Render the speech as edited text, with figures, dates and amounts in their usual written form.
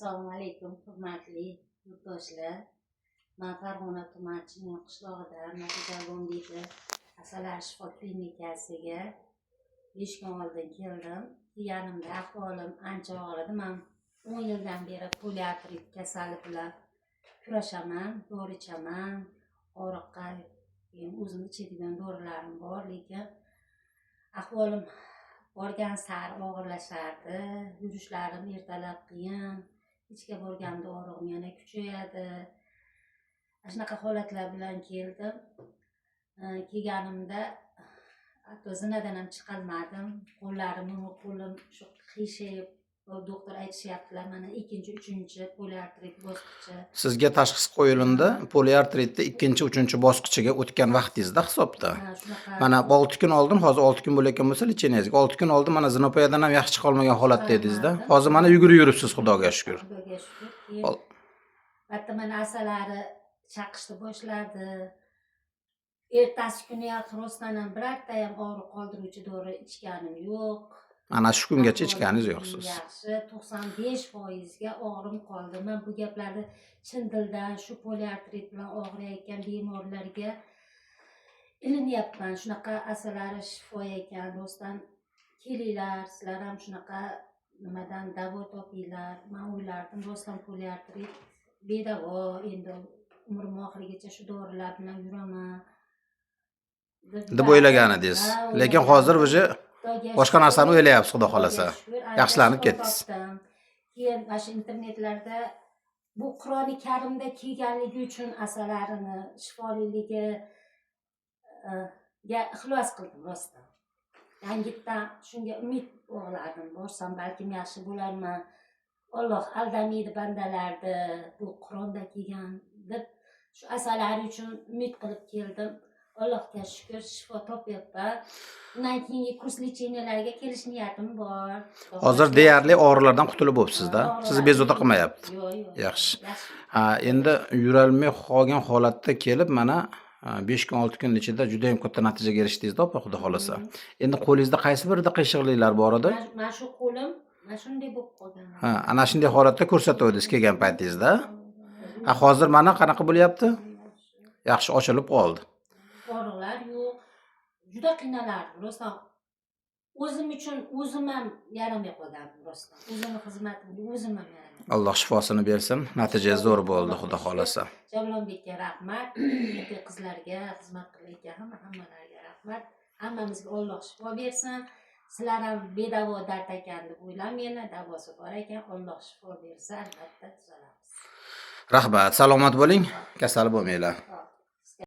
Assalomu alaykum, hurmatli yurtdoshlar. Man Farg'ona tumani, Chimyon qishlog'idan Natija Asalari shifo klinikasiga 5 kun oldin keldim. Kelganimda ahvolim ancha og'ir edi. Man 10 yildan beri poliartrit kasali bilan kurashaman, dori ichaman. Og'riqqa o'zim ichadigan dorilarim bor, lekin ahvolim borgan sari og'irlashardi. Yurishlarim ertalab qiyin, kechga borganda og'rig'im yana kuchayadi. Ana shunaqa holatlar bilan keldim. Kelganimda hatto zinadan ham chiqolmadim. Qo'llarim, qo'lim shu qiyshayib, doktor aytishyaptilar, mana ikkinchi, uchinchi poliartrit bosqichi. Sizga tashxis qo'yilindi, poliartritni ikkinchi, uchinchi bosqichiga o'tgan vaqtingizda hisobda. Ha, shunaqa. Mana 6 kun oldin, hozir 6 kun bo'layotgan bo'lsa лечение ngizga, 6 kun oldin mana zinopoyadan ham yaxshi chiqolmagan holatda edingizda. Hozir mana yugurib yuribsiz, xudoga shukur. Xudoga shukur. Keyin bitta mana asalari chaqishni boshladi. Ertasi kuni rostdan ham birorta ham og'riq qoldiruvchi dori ichganim yo'q. Mana shu kungacha ichganingiz yo'q siz. Yaxshi, 95%ga og'rim qoldi. Man bu gaplarni chin dildan shu poliartrit bilan og'riyotgan bemorlarga ilinyapman. Shunaqa asalari shifo ekan rostdan. Kelinglar, sizlar ham shunaqa nimadan davo topinglar. Man o'ylardim, rostdan poliartrit bedavo, endi umrim oxirigacha shu dorilar bilan yuraman deb o'ylagan edingiz. Ha, Lekin o'ylagandim. hozir уже Xudoga boshqa shukur. narsani o'ylayapsiz, xudo xohlasa. Xudoga shukur, ancha Yaxshilanib shifo ketdingiz. topdim. Keyin mana shu internetlarda bu Qur'oni Karimda kelganligi uchun asalarini shifoliligiga ixlos qildim rostdan. Yangitdan shunga umid bog'ladim. Borsam, balkim yaxshi bo'larman. Olloh aldamaydi bandalarni, bu Qur'onda kelgan deb shu asalari uchun umid qilib keldim. Allohga shukur, shifo topyapman. Undan keyingi kurs лечения larga kelish niyatim bor. Hozir deyarli og'riqlardan qutulib bo'libsizda. Sizni bezovta qilmayapti. Yo'q. Yaxshi. Yaxshi. Ha, endi yurolmay qolgan holatda kelib, mana 5 kun, 6 kun ichida juda ham katta natijaga erishdingizda, opa, xudo xohlasa. Endi qo'lingizda qaysi birida qiyshiqliklar bor edi? Mana shu qo'lim mana shunday bo'lib qolgan. Ha, ana shunday holatda ko'rsatuvdingiz kelgan paytingizda. Ha, hozir mana qanaqa bo'lyapti? Yaxshi ochilib qoldi. Og'riqlar yo'q. Juda qiynalardim rostdan. O'zim uchun o'zim ham yaramay qolgandim rostdan. O'zimni xizmatimga o'zim ham yaramay. Alloh shifosini bersin. Natija zo'r bo'ldi, xudo xohlasa. Javlonbekka rahmat, aka qizlarga, xizmat qilayotgan hammalariga rahmat. Hammamizga Alloh shifo bersin. Sizlar ham bedavo dard ekan deb o'ylamanglar, davosi bor ekan. Alloh shifo bersa, albatta tuzalamiz. Rahmat, salomat bo'ling, kasal bo'lmanglar.